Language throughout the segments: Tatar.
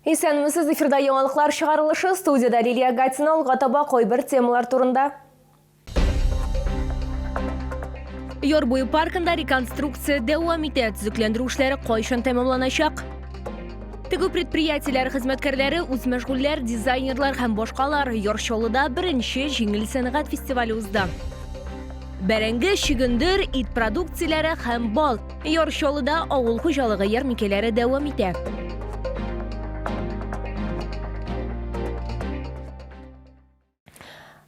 Исәнмесез, эфирда яңалыклар чыгарылышы, студиядә Лилия Гатина, алга таба кайбер темалар турында. Яр буе паркында реконструкция дәвам итә. Төзекләндерү эшләре кайчан тәмамланачак? Тегү предприятиеләре хезмәткәрләре, үзмәшгульләр, дизайнерлар һәм башкалар Яр Чаллыда беренче җиңел сәнгать фестивале узды. Бәрәңге, чөгендер, ит продукцияләре һәм бал. Яр Чаллыда авыл хуҗалыгы ярминкәләре дәвам итә.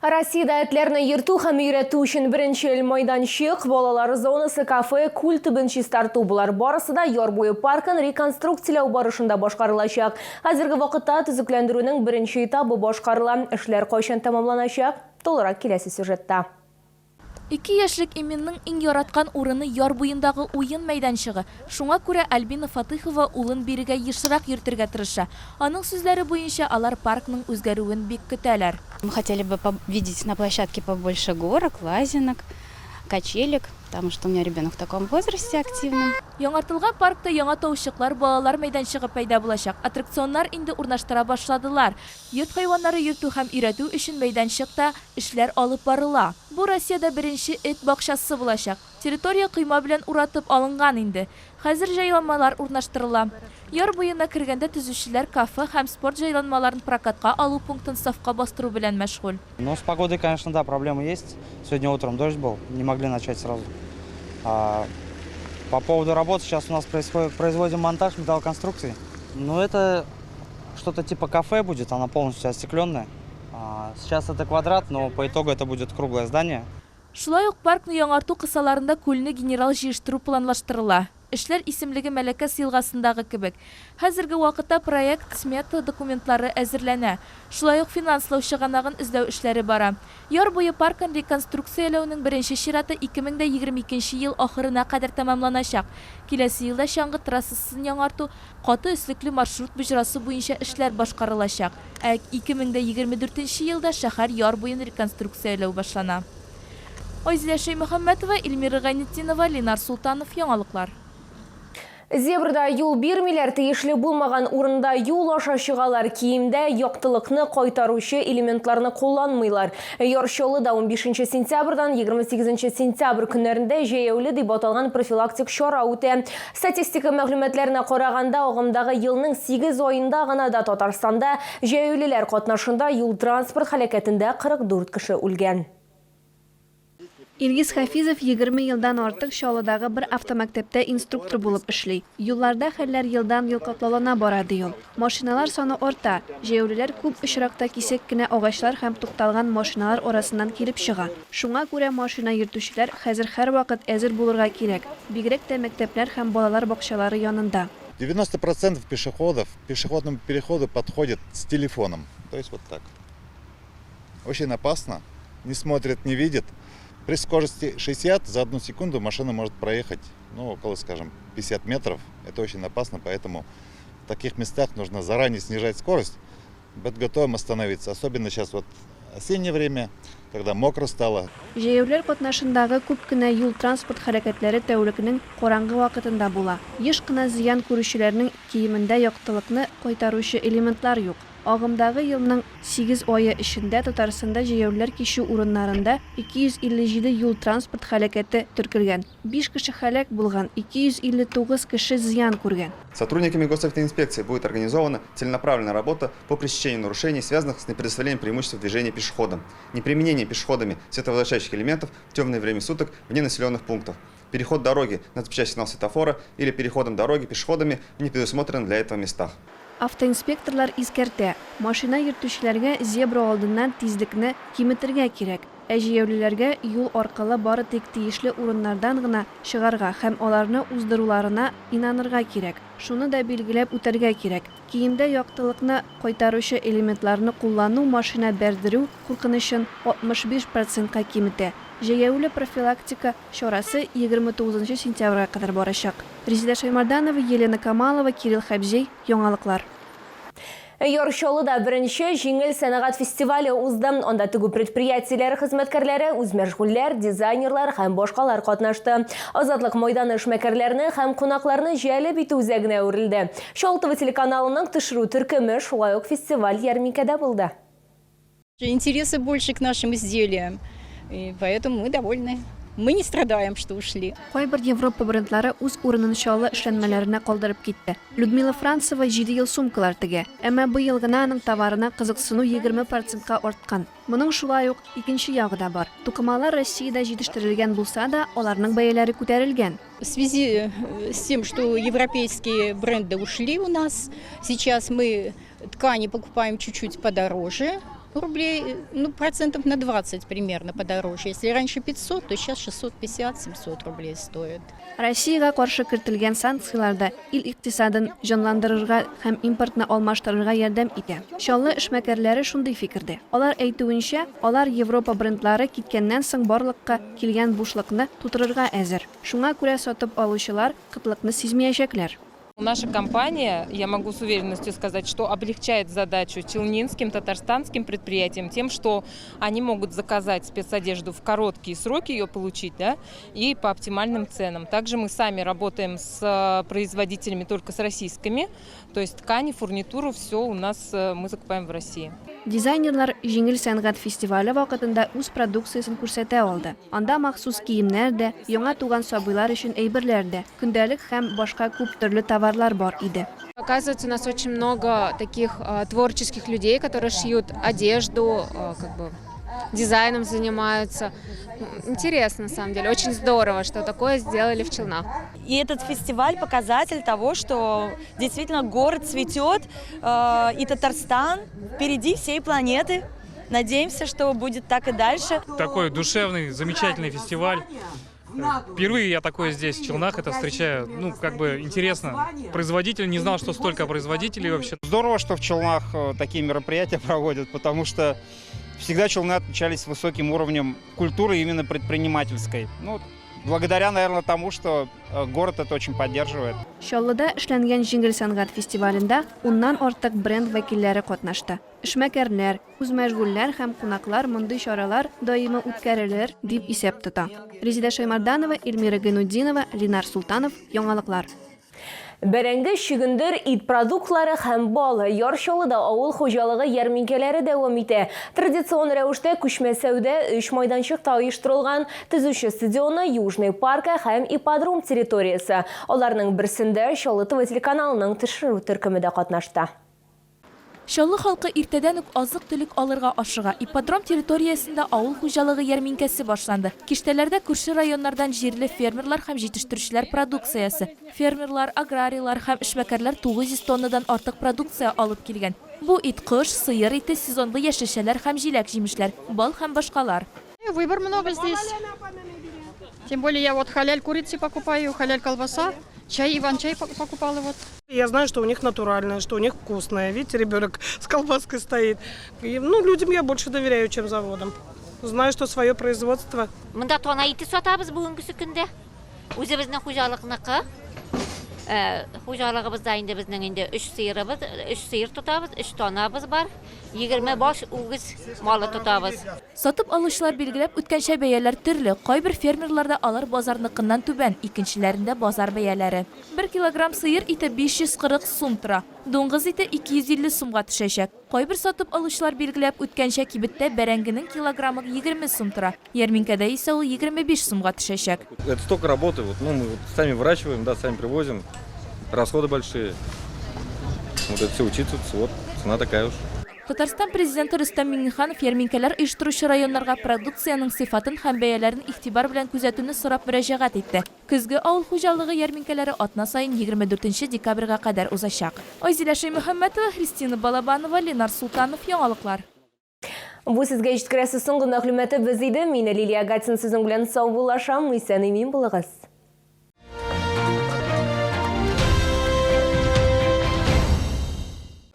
Россиядә этләрне йөртү һәм өйрәтү өчен беренчел майданчык, балалар зонасы, кафе, күл төбен чистарту, болар барысы да яр буе паркын реконструкцияләү барышында башкарылачак. Хәзерге вакытта төзекләндерүнең беренче этабы башкарыла. Эшләр кайчан тәмамланачак? Тулырак киләсе сюжетта. Ике яшьлек Эминның иң яраткан урыны яр буендагы уен мәйданчыгы. Шуңа күрә Альбина Фатыйхова улын бирегә ешрак йөртергә тырыша. Аның сүзләре буенча, алар паркның үзгәрүен бик көтәләр. Мы хотели бы видеть на площадке побольше горок, лазинок, качелек, потому что у меня ребенок в таком возрасте активном. Яңартылган паркта яңа таучыклар, балалар мәйданчыгы пәйда булачак. Аттракционнар инде урнаштыра башладылар. Йорт хайваннары йөртү һәм өйрәтү өчен мәйданчыкта эшләр алып барыла. Бу Россиядә беренче эт бакчасы булачак. Территория койма белән уратып алынган инде. Хәзер җайланмалар урнаштырыла. Яр буена кергәндә төзүчеләр кафе һәм спорт җайланмаларын прокатка алу пунктын сафка бастыру белән мәшгуль. Ну, с погодой, конечно, да, проблемы есть. Сегодня утром дождь был, не могли начать сразу. По поводу работ, сейчас у нас происходит, производим монтаж металлоконструкций. Ну, это что-то типа кафе будет, она полностью остекленная. Сейчас это квадрат, но по итогу это будет круглое здание. Шулай ук паркны яңарту кысаларында күлне генерал җыештыру планлаштырыла. Эшләр исемлеге Мәләкәс елгасындагы кебек. Хәзерге вакытта проект-смета документлары әзерләнә. Шулай ук финанслау чыганагын эзләү эшләре бара. Яр буе паркын реконструкцияләүнең беренче чираты 2022 нче ел ахырына кадәр тәмамланачак. Киләсе елда чаңгы трассасын яңарту, каты өслекле маршрут боҗрасы буенча эшләр башкарылачак, ә 2024 нче елда шәһәр яр буен реконструкцияләү башлана. Айзилә Шәймөхәммәтова, Эльмира Гайнетдинова, Ленар Солтанов, Яңалыклар. Зебрада юл бирмиләр, тиешле булмаган урында юл аша чыгалар, киемдә яктылыкны кайтаручы элементларны кулланмыйлар. Яр Чаллыда унбишенче сентябрьдан 28 сентябрь көннәрендә җәяүле дип аталган профилактик чара үтә. Статистика мәгълүматларына караганда, агымдагы елның сигез аенда гына да Татарстанда җәяүлеләр катнашында юл-транспорт һәлакәтендә 44 кеше үлгән. Илгиз Хафизов 20 елдан артык Чаллыдагы бер автомәктәптә инструктор булып эшли. Юлларда хәлләр елдан-ел катлаулана бара, ди ул. Машиналар саны арта, җәяүлеләр күп очракта кисәк кенә агачлар һәм тукталган машиналар арасыннан килеп чыга. Шуңа күрә машина йөртүчеләр хәзер һәрвакыт әзер булырга кирәк, бигрәк тә мәктәпләр һәм балалар бакчалары янында. 90 процентов пешеходов к пешеходному переходу подходят с телефоном, то есть вот так. Очень опасно, не смотрит, не видит. При скорости 60 за одну секунду машина может проехать, ну, около, скажем, 50 метров. Это очень опасно, поэтому в таких местах нужно заранее снижать скорость, быть готовым остановиться. Особенно сейчас вот осеннее время, когда мокро стало. Җәяүлеләр катнашындагы күп кенә юл-транспорт хәрәкәтләре тәүлекнең караңгы вакытында була. Еш кына зыян күрүчеләрнең киемендә яктылыкны кайтаручы элементлар юк. Агымдагы елның сигез ае эчендә Татарстанда җәяүлеләр кичү урыннарында 257 юл-транспорт һәлакәте теркелгән, биш кеше һәлак булган, 259 кеше зыян күргән. Сотрудниками Госавтоинспекции будет организована целенаправленная работа по пресечению нарушений, связанных с непредоставлением преимуществ движения пешеходам, неприменением пешеходами световозвращающих элементов в темное время суток вне населенных пунктов, переход дороги на запрещающий сигнал светофора или переходом дороги пешеходами в непредусмотренных для этого местах. Автоинспекторлар искәртә, машина йөртүчеләргә зебра алдыннан тизлекне киметергә кирәк, ә җәяүлеләргә юл аркылы бары тик тиешле урыннардан гына чыгарга һәм аларны уздыруларына инанырга кирәк. Шуны да билгеләп үтәргә кирәк, киемдә яктылыкны кайтаручы элементларны куллану машина бәрдерү куркынычын 65 процентка киметә. Җәяүле профилактика чарасы 29 нчы сентябрьгә кадәр барачак. Резеда Шәймарданова, Елена Камалова, Кирилл Хәбзей, Яңалыклар. Яр Чаллыда беренче җиңел сәнәгать фестивале узды. Анда тегү предприятиеләре хезмәткәрләре, үзмәшгульләр, дизайнерлар һәм башкалар катнашты. Азатлык майданы эшмәкәрләрне һәм кунакларны җәлеп итү үзәгенә әверелде. Чаллы ТВ телеканалының төшерү төркеме шулай ук фестиваль-ярминкәдә булды. Интереса больше к нашим изделиям, и поэтому мы довольны. Мы не страдаем, что ушли. Кайбер Европа брендлары үз урынын Чаллы эшләнмәләренә калдырып китте. Людмила Францева җиде ел сумкалар тегә. Әмма быел гына аның товарына кызыксыну 20 процентка арткан. Моның шулай ук икенче ягы да бар. Тукымалар Россиядә җитештерелгән булса да, аларның бәяләре күтәрелгән. В связи с тем, что европейские бренды ушли у нас, сейчас мы ткани покупаем чуть-чуть подороже, рублей, ну, процентов на 20 примерно подороже. Если раньше 500, то сейчас 650-700 рублей стоит. Россиягә каршы кертелгән санкцияләр дә ил икътисадын җанландырырга һәм импортны алмаштырырга ярдәм итә. Чаллы эшмәкәрләре шундый фикердә. Алар әйтүенчә, алар Европа брендлары киткәннән соң барлыкка килгән бушлыкны тутырырга әзер. Шуңа күрә сатып алучылар кытлыкны сизмиячәкләр. Наша компания, я могу с уверенностью сказать, что облегчает задачу челнинским, татарстанским предприятиям тем, что они могут заказать спецодежду в короткие сроки, ее получить, да, и по оптимальным ценам. Также мы сами работаем с э, производителями только с российскими, то есть ткани, фурнитуру, все у нас э, мы закупаем в России. Дизайнерлар җиңел сәнгать фестивале вакытында үз продукциясен күрсәтә алды. Анда махсус киемнәр дә, яңа туган сабыйлар өчен әйберләр дә, көндәлек һәм башка күп төрле товарлар бар иде. Оказывается, у нас очень много таких творческих людей, которые шьют одежду, как бы дизайном занимаются. Интересно, на самом деле. Очень здорово, что такое сделали в Челнах. И этот фестиваль показатель того, что действительно город цветет, и Татарстан впереди всей планеты. Надеемся, что будет так и дальше. Такой душевный, замечательный фестиваль. Впервые я такое здесь, в Челнах, это встречаю. Ну, как бы интересно. Производитель не знал, что столько производителей вообще. Здорово, что в Челнах такие мероприятия проводят, потому что всегда Челны отличались высоким уровнем культуры именно предпринимательской. Ну, благодаря, наверное, тому, что город это очень поддерживает. Чаллыда эшләнгән җиңел сәнгать фестивалендә уннан артык бренд вәкилләре катнашты. Эшмәкәрләр, үзмәшгульләр һәм кунаклар мондый чаралар даими үткәрелер дип исәп тота. Резидә Шәймәрданова, Эльмира Гайнутдинова, Ленар Солтанов, Яңалыклар. Бәрәңге, чөгендер, ит продуктлары һәм бал. Яр Чаллыда авыл хуҗалыгы ярминкәләре дәвам итә. Традицион рәвештә күчмә сәүдә өч майданчыкта оештырылган. Төзүче стадионы, Южный паркы һәм ипподром территориясе. Аларның берсендә Чаллы ТВ телеканалының төшерү төркеме дә катнашты. Чаллы халкы иртәдән үк азык-төлек алырга ашыга. Ипподром территориясендә авыл хуҗалыгы ярминкәсе башланды. Киштәләрдә күрше районнардан җирле фермерлар һәм җитештерүчеләр продукциясе. Фермерлар, аграрийлар һәм эшмәкәрләр 900 тоннадан артык продукция алып килгән. Бу ит, кош, сыер ите, сезонлы яшелчәләр һәм җиләк-җимешләр, бал һәм башкалар. Выбор много здесь. Тем более я вот халяль курицы покупаю, халяль колбаса, чай, иван-чай покупала вот. Я знаю, что у них натуральное, что у них вкусное. Видите, ребенок с колбаской стоит. И, ну, людям я больше доверяю, чем заводам. Знаю, что свое производство. Монда тана ите сатабыз бүгенге көндә. Үзебезнең хуҗалыкныкы. Э, хуҗалыгыбызда инде безнең инде өч сыерыбыз, өч сыер тотабыз, өч танабыз бар. 20 баш үгез малы тотабыз. Сатып алучылар билгеләп үткәнчә, бәяләр төрле. Кайбер фермерларда алар базарныкыннан түбән, икенчеләрендә базар бәяләре. Бер килограмм сыер ите 540 сум тора. Дуңгыз ите 250 сумга төшәчәк. Кайбер сатып алучылар билгеләп үткәнчә, кибеттә бәрәңгенең килограммы 20 сум тора. Ярминкәдә исә ул 25 сумга төшәчәк. Это столько работы, вот, ну, мы вот сами выращиваем, да, сами привозим, расходы большие. Вот это все учитывается, вот цена такая уж. Татарстан Президенты Рөстәм Миңнеханов ярминкәләр оештыручы районнарга продукциянең сыйфатын һәм бәяләрен игътибар белән күзәтүне сорап мөрәҗәгать итте. Көзге авыл хуҗалыгы ярминкәләре атна саен 24 декабрьгә кадәр узачак. Айзилә Шәймөхәммәтова, Христина Балабанова, Ленар Султанов, Яңалыклар. Бу сезгә җиткерәсе соңгы мәгълүматыбыз иде. Мин Лилия Гатин сезнең белән саубуллашам. Исән-имин булыгыз.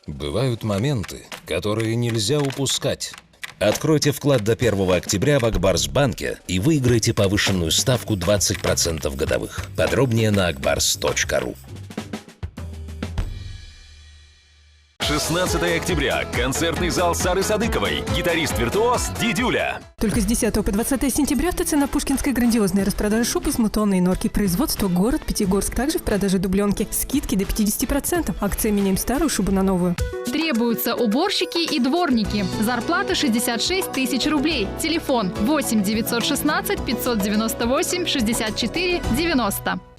Бывают моменты, которые нельзя упускать. Откройте вклад до 1 октября в Акбарс-банке и выиграйте повышенную ставку 20% годовых. Подробнее на akbars.ru. 16 октября. Концертный зал Сары Садыковой. Гитарист-виртуоз Дидюля. Только с 10 по 20 сентября в ТЦ на Пушкинской грандиозная распродажа шуб из мутонной норки. Производство город Пятигорск. Также в продаже дубленки. Скидки до 50%. Акция «Меняем старую шубу на новую». Требуются уборщики и дворники. Зарплата 66 тысяч рублей. Телефон 8 916 598 64 90.